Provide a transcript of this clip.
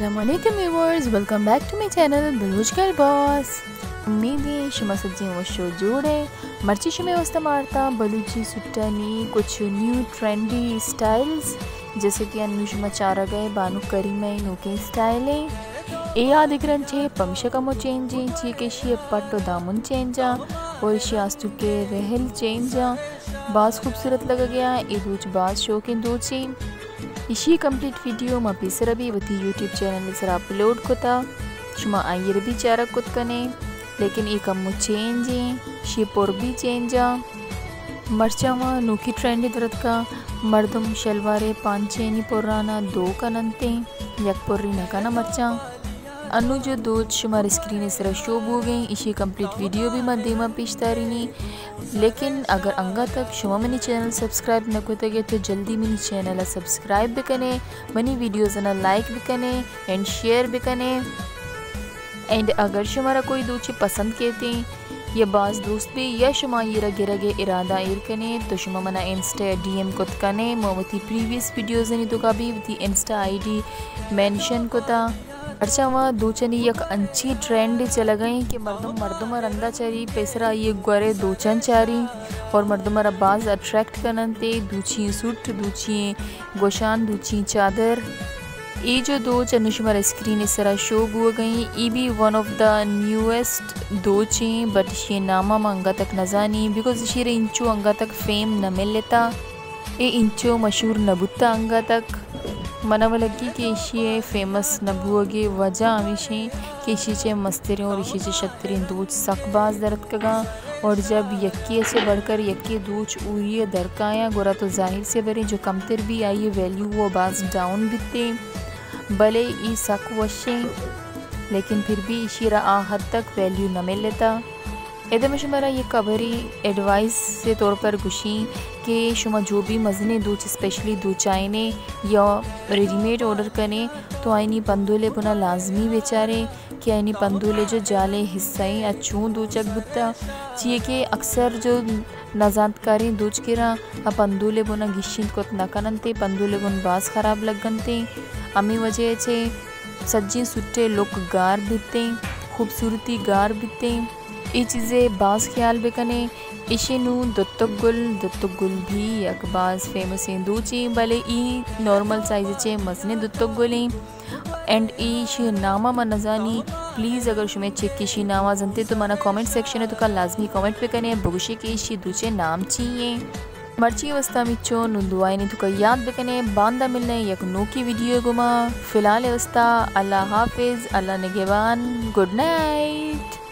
السلام علیکم viewers, welcome back to my channel Baloch girl boss. امید ہے شما سجیں وش و جوڑ ہے۔ مرچی شمے واسطہ مارتا بلوچی سٹانی کچھ نیو ٹرینڈی اسٹائلز، جیسے کہ انو شما چارگ ہے بانو کریمہ نوکیں اسٹائل ہیں۔ اے یاد گرن چے پمشکا مو چینج ہیں، چی کہ شی پٹ و دامن چینج ہیں اور شی آستو کے رہل چینج ہیں۔ باز خوبصورت لگا گیا، اے دوچ باز شوقیں دوچیں۔ ایشی کمپلیٹ ویڈیو ما پیسرا بھی وتی یوٹیوب چینل سرا اپلوڈ کتا، شما آئیر بھی چارگ کت کنے، لیکن اے کمو چینج ہیں، شی پر بھی چینج آ۔ مرچاں وا نوکی ٹرینڈ درتکا، مردم شلوارے پانچینی پرانا دو کننتے، یک پری نہ کنا مرچاں۔ انو جو دوچ شمار اسکرین سرا شو بوگیں، ایشی کمپلیٹ ویڈیو بھی ما دیما پیش دارینی۔ لیکن اگر انگا تک شما منی چینل سبسکرائب نہ کتگے تو جلدی منی چینل سبسکرائب بکنے، منی ویڈیوز نا لائک بکنے اینڈ شیئر بکنے۔ اینڈ اگر شمارا کوئی دوچی پسند کیتیں یا باز دوست بھی یا شما یہ را گرگ ارادہ ایر کنے تو شما منا انسٹا ڈی ایم کت کنے، ما وتی پریویس ویڈیوز نی تو کا بھی وتی انسٹا آئی ڈی مینشن کتا۔ پرچا وا دوچنی یک انچی ٹرینڈ چلگئیں کہ مردم مردم رندا چاری، پیسرا یہ گورے دوچن چاری اور مردم را باز اٹریکٹ کننتے، دوچی سوٹ، دوچی گوشان، دوچی چادر۔ ای جو دوچ انو شمار اسکرین سرا شو بوگئیں، ای بھی ون آف دا نیویسٹ دوچیں، بٹ اشی ناما ما انگا تک نزانی، بیکاز اشی را انچو انگا تک فیم نہ ملتا۔ اے انچو مشہور نہ بوتا انگا تک۔ منا و لگی کہ ایشی ء فیمس نہ بوگ ء وجہ ہمیش انت کہ ایشی چہ مستریں اور ایشی چہ شتریں دوچ سک باز درتکگاں اور جب یکے ء چہ بڑھ کر یکے دوچ اوری ء درکایاں گڑا تو ظاہر سے بریں جو کمتر بھی آئی ویلیو و باز ڈاؤن بیتے، بلے ای سک وشیں، لیکن پھر بھی ایشی را آ حد تک ویلیو نہ ملتا۔ ادا من شمارا یک خبری ایڈوائس سے طور پر گوشیں کہ شما جو بھی مزنیں دوچ، اسپیشلی دوچائینے یا ریڈی میڈ آرڈر کنے تو آئینی پندولے بنا لازمی بیچارے کہ آئینی پندولے جو جالے حصہ ہیں آ چون دوچگ بوتا، چیئے کہ اکثر جو نزانتکاریں دوچ گراں آ پندولے بنا گیشینت کت نہ کننتے، پندولے بن باز خراب لگنتے۔ ہمیں وجہ چے سجیں سٹے لک گار بیتیں، خوبصورتی گار بیتیں۔ اے چیزے باز خیال بکنے۔ ایشی نوں دوتک گل، دوتک گل بھی یک باز فیمسیں دوچیں، بلے ای نارمل سائز چے مزنیں دوتک گلیں۔ اینڈ ایشی ناما من نزانی، پلیز اگر شمے چک ایشی ناما زنتے تو منا کمنٹ سیکشن تو کا لازمی کمنٹ بکنے، بگوشے کہ ایشی دوچے نام چی ہیں۔ مرچی واسطہ مچو نوں دعائیں تو کا یاد بکنے، باندا ملنے یک نوکی ویڈیو گما۔ فی الحال واسطہ اللہ حافظ، اللہ نگہبان، گڈ نائٹ۔